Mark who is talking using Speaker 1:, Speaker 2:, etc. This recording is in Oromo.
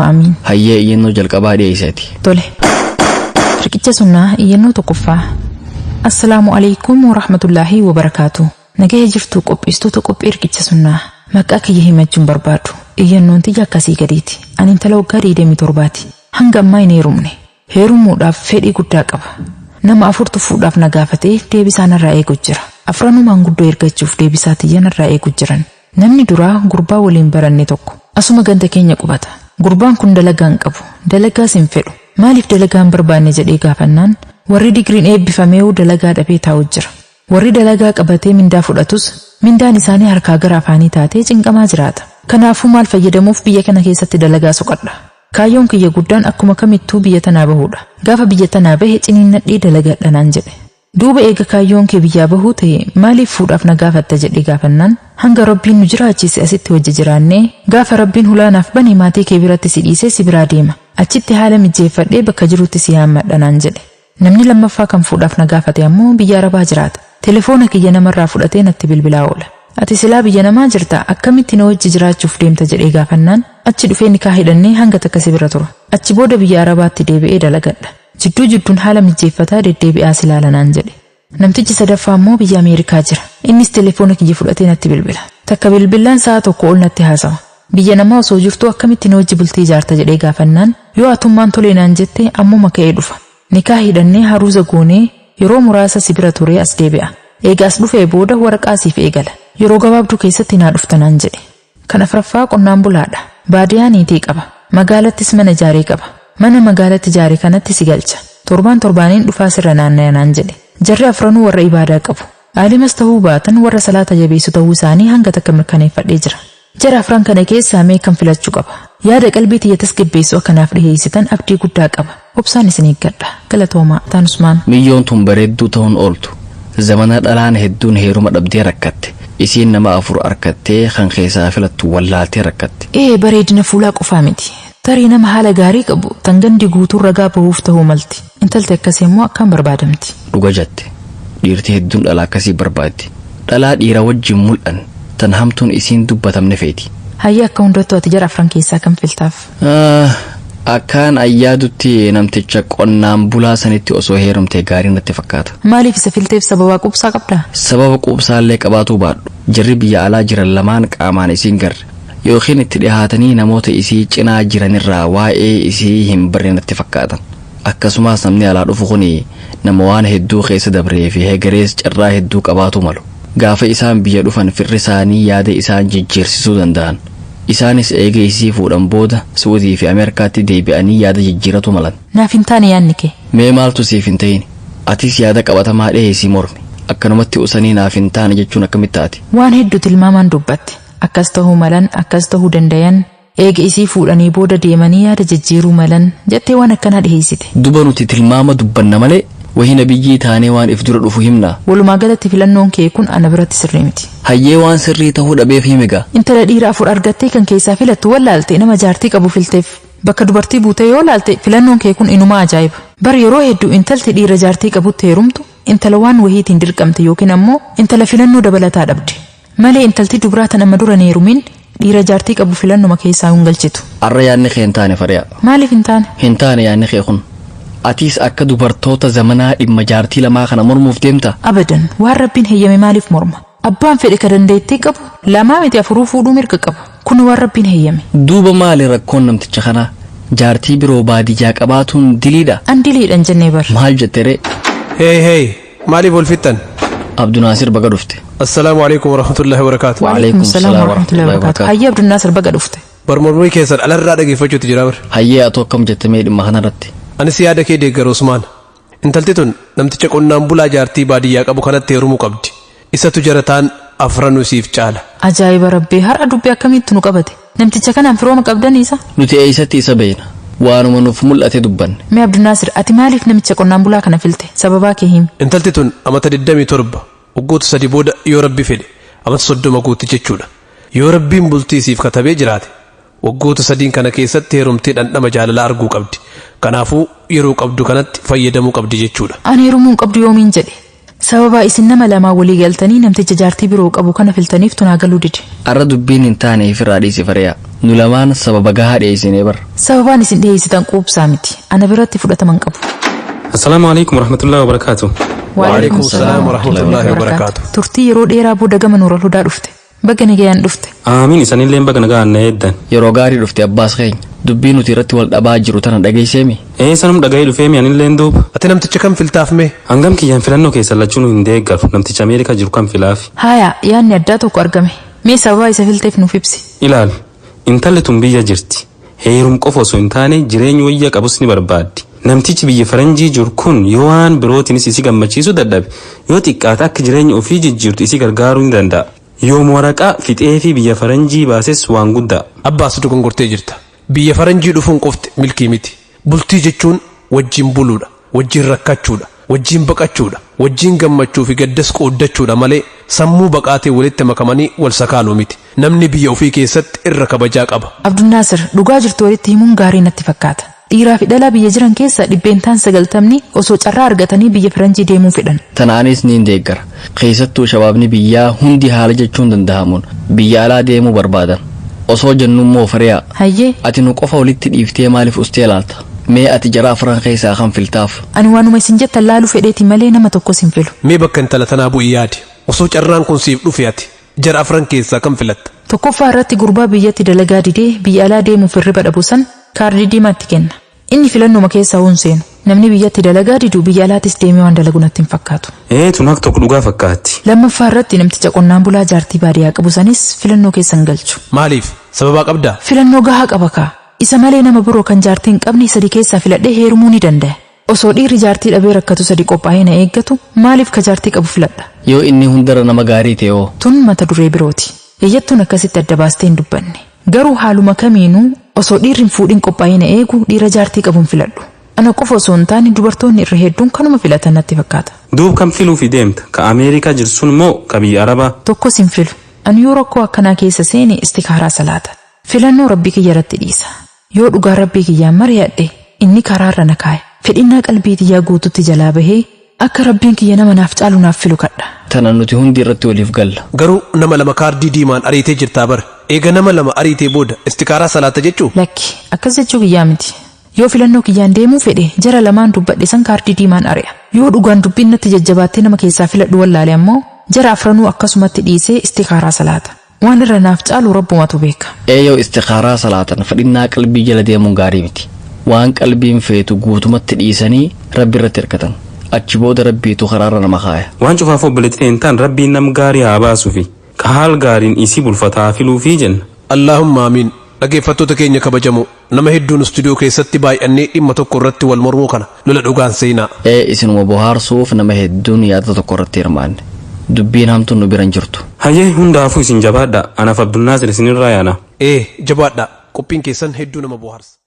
Speaker 1: Allahumma amiin.
Speaker 2: Hayyee, iyyannoo jalqabaa dhiyeessati.
Speaker 1: Tole. Riqicha sunnaa, iyyannoo tokkoffaa. Assalaamu alaikum warahmatullaahi wabarakaatu. Nagaya jirtu qopheessitoota qophii riqicha sunnaa. Maqaa kiyya himachuun barbaadu. Iyyannoon tiyya akkasii gadiiti. Ani intala waggaa 27ti. Hanga ammaa hin heerumne. Heerumuudhaaf fedhii guddaa qaba. Nama afurtu fuudhaaf na gaafatee deebisaa narraa eegu jira. Afranuu maanguddoo ergachuuf deebisaa tiyya narraa eegu jiran. Namni duraa gurbaa waliin baranne tokko. Asuma ganda keenya qubata. Gurbaan kun dalagaa hin qabu. Dalagaas hin fedhu. Maaliif dalagaa hin barbaanne jedhee gaafannaan, warri digriin eebbifameewu dalagaa dhabee taa'u jira. Warri dalagaa qabatee mindaa fudhatus mindaan isaanii harkaa gara afaanii taatee cinqamaa jiraata. Kanaafuu maal fayyadamuuf biyya kana keessatti dalagaa soqadha? Kaayyoon kiyya guddaan akkuma kamittuu biyya tanaa bahuudha. Gaafa biyya tanaa bahe ciniinnadhee dalagadha naan jedhe. Duuba eega kaayyoon kee biyyaa bahuu ta'e, maaliif fuudhaaf na gaafatta jedhee gaafannaan, hanga Rabbiin nu jiraachise asitti wajji jiraannee, gaafa Rabbiin hulaanaaf bane maatii kee biratti si dhiisee si biraa deema. Achitti haala mijeeffadhee bakka jirutti si yaammadha naan jedhe. Namni lammaffaa kan fuudhaaf na gaafate ammoo biyya Arabaa jiraata. Telefoona kiyya namarraa fudhatee natti bilbilaa oola. Ati silaa biyya namaa jirta, akkamitti na wajji jiraachuuf deemta jedhee gaafannaan, achi dhufee nikaa hidhannee hanga takka si bira tura. Achi booda biyya Arabaatti deebi'ee dalagadha. Jidduu jidduun haala mijeeffataa deddeebi'aa si ilaala naan jedhe. Namtichi sadaffaa ammoo biyya Ameerikaa jira. Innis telefoona kiyya fudhatee natti bilbila. Takka bilbilaan sa'a tokko ol natti haasawa. Biyya namaa osoo jirtuu akkamitti na wajji bultii ijaarta jedhee gaafannaan, yoo atummaan tolee naan jette ammuma ka'ee dhufa. Nikaa hidhannee haruuza goonee yeroo muraasa si bira turee as deebi'a. Eega as dhufee booda waraqaa siif eegala. Yeroo gabaabduu keessatti naa dhufta naan jedhe. Kan afraffaa qonnaan bulaadha. Baadiyaa niitii qaba. Magaalattis mana ijaaree qaba. Mana magaalatti ijaare kanatti si galcha. Torbaan torbaaniin dhufaa sirra naannaya naan jedhe. Jarri afranuu warra ibaadaa qabu. Aalimas ta'uu baatan warra salaata jabeessu ta'uu isaanii hanga takka mirkaneeffadhee jira. Jara afran kana keessaa mee kam filachuu qaba? Yaada qalbii tiyya tasgabbeessu akkanaaf dhiheessitan abdii guddaa qaba. Obsaan isin eeggadha. Galatoomaa. Taan Usmaan.
Speaker 2: Miyyoon tun bareedduu ta'uun ooltu. Zamana dhalaan hedduun heeruma dhabdee rakkatte. Isiin nama afur arkattee kan keessaa filattu wallaaltee rakkatte.
Speaker 1: Ee, bareedina fuulaa qofaa miti. Tarii nama haala gaarii qabu tan gandi guutuun ragaa bahuuf ta'uu malti. Intalti akkasii immoo akkaan barbaadamti.
Speaker 2: Dhuga jette. Dhiirti hedduun dhala akkasii barbaaddi. Dhalaa dhiira wajjin mul'an tan hamtuun isiin dubbatamne feeti.
Speaker 1: Hayyee, akka hundattuu ati jara afran keessaa kam filtaaf?
Speaker 2: Akkaan ayyaadutti namticha qonnaan bulaa sanitti osoo heerumte gaarii natti fakkaata.
Speaker 1: Maaliif isa filteef, sababaa quubsaa qabdaa?
Speaker 2: Sababa quubsaallee qabaatuu baadhu. Jarri biyya alaa jiran lamaan qaamaan isiin garre. Yookiin itti dhihaatanii namoota isii cinaa jiranirraa waa'ee isii hin barre natti fakkaatan. Akkasumas namni alaa dhufu kuni nama waan hedduu keessa dabree fi hegerees carraa hedduu qabaatu malu. Gaafa isaan biyya dhufan firri isaanii yaada isaan jijjiirsisuu danda'an. Isaanis eega isii fuudhan booda Suudii fi Ameerikaatti deebi'anii yaada jijjiiratu malan.
Speaker 1: Naaf hin taane yaadni kee.
Speaker 2: Mee maaltu siif hin ta'in? Atis yaada qabatamaa dhiheessii mormi. Akkanumatti usanii naaf hin taane jechuun akkamitti taati?
Speaker 1: Waan hedduu tilmaamaan dubbatte. Akkas ta'uu malan, akkas ta'uu dandayan, eega isii fuudhanii booda deemanii yaada jijjiiruu malan jettee waan akkanaa dhiheessite.
Speaker 2: Duba nuti tilmaama dubbanna malee wahii nabiyyii taanee waan if dura dhufu himna.
Speaker 1: Walumaa galatti filannoon kee kun ana biratti sirrii miti.
Speaker 2: Hayyee, waan sirrii ta'uu dhabeef himigaa.
Speaker 1: Intala dhiira afur argattee kan keessaa filattu wallaalte nama jaartii qabu filteef. Bakka dubartii buutee yoo laalte filannoon kee kun inumaa ajaa'iba. Bar yeroo hedduu intalti dhiira jaartii qabutti heerumtu intala waan wahiitiin dirqamte yookiin ammoo intala filannoo dabalataa dhabde. Malee intalti dubraa tan amma dura hin heerumin dhiira jaartii qabu filannuma keessaa hin galchitu.
Speaker 2: Arra yaadni kee hin taane, Fariyaa.
Speaker 1: Maaliif hin taane?
Speaker 2: Hin taane yaadni kee kun. Atis akka dubartoota zamanaa dhimma jaartii lamaa kana mormuuf deemta?
Speaker 1: Abadan, waan Rabbiin heeyyame maaliif morma? Abbaan fedhe ka dandeettii qabu lamaa miti afuruu fuudhuu mirga qaba. Kun waan Rabbiin heeyyame.
Speaker 2: Duuba maali rakkoon namticha kanaa? Jaartii biroo baadiyyaa qabaatuun diliidha?
Speaker 1: An diliidhan jennee bar.
Speaker 2: Maal jette ree?
Speaker 3: Hey hey, maaliif wal fixxan?
Speaker 2: Abdunaasir, baga dhufte.
Speaker 3: Assalaamu alaikum warahmatullahi wabarakaatu.
Speaker 1: Waalaikum salaam warahmatullahi wabarakaatu. Hayyee Abdunaasir, baga dhufte.
Speaker 3: Barmormii keessan alarraa dhageeffachuutu jira bar.
Speaker 2: Hayyee, atu akkam jettamee dhimma kanarratti?
Speaker 3: Anis yaada kee deeggaru, Usmaan. Intalti tun namticha qonnaan bulaa jaartii baadiyyaa qabu kanatti heerumuu qabdi. Isatu jarataan afranuu siif caala.
Speaker 1: Ajaa'iba Rabbii, har'a dubbii akkamitti nu qabate? Namticha kanaan firooma qabdanii isa?
Speaker 2: Nuti eessatti isa beekna? Waanuma nuuf mul'ate dubbanne.
Speaker 1: Mee Abdunaasir, ati maaliif namicha qonnaan bulaa kana filte? Sababaa kee himi.
Speaker 3: Intalti tun amata 27, waggoota 3 booda yoo Rabbi fedhe amata 30 guutti jechuudha. Yoo Rabbiin bultii siif katabee jiraate, waggoota sadiin kana keessatti heerumtee dhandhama jaalalaa arguu qabdi. Kanaafuu yeroo qabdu kanatti fayyadamuu qabdi jechuudha.
Speaker 1: Ani heerumuu hin qabdu yoomiin jedhe? Sababa isin nama lamaa walii galtanii namticha jaartii biroo qabu kana filtaniif tunaa galuu dide.
Speaker 2: Arra dubbiin hin taane ifirraa dhiisi Fariyaa. Nu lamaan sababa gahaa dhiyeessinee bara.
Speaker 1: Sababaan isin dhiyeessitan quubsaa miti. Ana biratti fudhataman qabu.
Speaker 4: Assalaamu alaikum warahmatullahi wabarakaatu.
Speaker 3: Waalaikum salaam warahmatullahi wabarakaatu.
Speaker 1: Turtii yeroo dheeraa booda gama Nuural Hudaa dhufte. Baga nagayaan dhufte.
Speaker 4: Aamiin, isanillee baga nagaan na eeddan.
Speaker 2: Yeroo gaarii dhufte abbaas keenya. Dubbii nuti irratti wal dhabaa jiru tana dhageesseemi.
Speaker 4: Ee, sanum dhaga'ee dhufeemi anilleen duuba.
Speaker 3: Ati namticha kam filtaaf mee?
Speaker 4: Hangam kiyyaan filannoo keessan lachuu hin deeggaru, namticha Ameerikaa jiru kan filaafi.
Speaker 1: Haaya, yaadni addaa tokko argame. Mee sababaa isa filteef nuuf ibsi.
Speaker 4: Ilaal, intalli tun biyya jirti. Heerum qofa osoo hin taane jireenya wayyaa qabus ni barbaaddi. Namtichi biyya faranjii jiru kun yoo waan birootiinis isi gammachiisuu dadhabe, yoo xiqqaate akka jireenya ofii jijjiirtu isi gargaaruu ni danda'a. Yoom waraqaa fixee fi biyya faranjii baases waan guddaa.
Speaker 3: Abbaas, dogongortee jirta. Biyya faranjii dhufuun qofti milkii miti. Bultii jechuun wajjin buluudha, wajjin rakkachuudha, wajjin baqachuudha, wajjin gammachuu fi gaddas qooddachuudha malee sammuu baqaatee walitti makamanii wal sakaaluu miti. Namni biyya ofii keessatti irra kabajaa qaba.
Speaker 1: Abdunnaasir, dhugaa jirtu walitti himuun gaarii natti fakkaata. Dhiiraa fi dhalaa biyya jiran keessa 90% osoo carraa argatanii biyya faranjii deemuu fedhan.
Speaker 2: Tanaanis niin deeggara. Keessattuu shabaabni biyyaa hundi haala jechuun danda'amuun biyya alaa deemuu barbaadan. Osoo jennummoo Fariyaa.
Speaker 1: Hayyee.
Speaker 2: Ati nu qofa walitti dhiiftee maaliif ustee laalta? Mee ati jara afran keessaa kan filtaaf?
Speaker 1: Ani waanuma isin jettan laaluu fedheeti malee nama tokkos hin filu.
Speaker 3: Mee bakka intala tanaa bu'ii yaadi. Osoo carraan kun siif dhufe ati jara afran keessaa kam filatta?
Speaker 1: Tokkoffaa irratti gurbaa biyyatti dalagaa didee biyya alaa deemuuf hirriba dhabu san kaardii diimaatti kenna. Inni filannuma keessaa hin seenu. Namni biyyatti dalagaa didu biyya alaatis deemee waan dalagu natti hin fakkaatu.
Speaker 4: Ee, tun akka tokko dhugaa fakkaatti.
Speaker 1: Lammaffaa irratti namticha qonnaan bulaa jaartii baadiyyaa qabu sanis filannoo keessa hin galchu.
Speaker 3: Maaliif? Sababaa qabdaa?
Speaker 1: Filannoo gahaa qaba kaa. Isa malee nama biroo kan jaartii hin qabne sadi keessaa filadhee heerumuu ni danda'a. Osoo dhiirri jaartii dhabee rakkatu sadi qophaa'ee na eeggatu, maaliif ka jaartii qabu filadha?
Speaker 2: Yoo inni hundarra nama gaarii ta'e hoo?
Speaker 1: Tun mata duree birooti. Iyyattuun akkasitti adda baastee hin dubbanne. Garuu haaluma kamiinuu osoo dhiirri hin fuudhin qophaa'ee na eegu dhiira jaartii qabu hin filadhu. Ana qofa osoo hin taane dubartoonni irra hedduun kanuma filatan natti fakkaata.
Speaker 4: Duub kam filuufi deemta? Ka Ameerikaa jiru sun moo ka biyya Arabaa?
Speaker 1: Tokkos hin filu. Ani yoo rakkoo akkanaa keessa seene istikaaraa salaata. Filannoo rabbii kiyya irratti dhiisa. Yoo dhugaa rabbii kiyyaan mari'adhe inni karaarra na kaaya. Fedhinnaa qalbii tiyyaa guututti jalaa bahee akka rabbiin kiyya nama naaf caalu naaf filu kadha.
Speaker 2: Tana nuti hundi irratti waliif galla.
Speaker 3: Garuu nama lama kaardii diimaan ariitee jirtaa bara. Eega nama lama ariitee booda istikaaraa salaata jechuu?
Speaker 1: Lakki, akkas jechuu kiyyaa miti. Yoo filannoo kiyyaan deemuu fedhe jara lamaan dubbadhe san kaardii diimaan ari'a. Yoo dhugaan dubbiin natti jajjabaattee nama keessaa filadhu wallaale ammoo jara afranuu akkasumatti dhiisee istikaaraa salaata. Waan irra naaf caalu rabbumatu beeka.
Speaker 2: Ee, yoo istikaaraa salaatan fedhinnaa qalbii jala deemuun gaarii miti. Waan qalbiin feetu guutumatti dhiisanii rabbi irratti hirkatan. Achi booda rabbiitu karaarra nama kaaya.
Speaker 4: Waan cufaaf obboleettii hin ta'an rabbiin nam gaarii haa baasuufi. Ka haal gaariin isii bulfataa filuufi jenna.
Speaker 3: Allahumma amiin. Dhaggeeffattoota keenya kabajamoo, nama hedduun istuudiyoo keessatti baay'annee dhimma tokko irratti wal mormuu kana lola dhugaan seenaa.
Speaker 2: Ee, isinuma bohaarsuuf nama hedduun yaada tokko irratti hirmaanne. Dubbiin hamtuun nu bira hin jirtu.
Speaker 4: Hayyee, hundaafuu isin jabaadha. Anaaf Abdulnaasir isinirraa yaana.
Speaker 3: Ee, jabaadha. Qophiin keessan hedduu nama bohaarsa.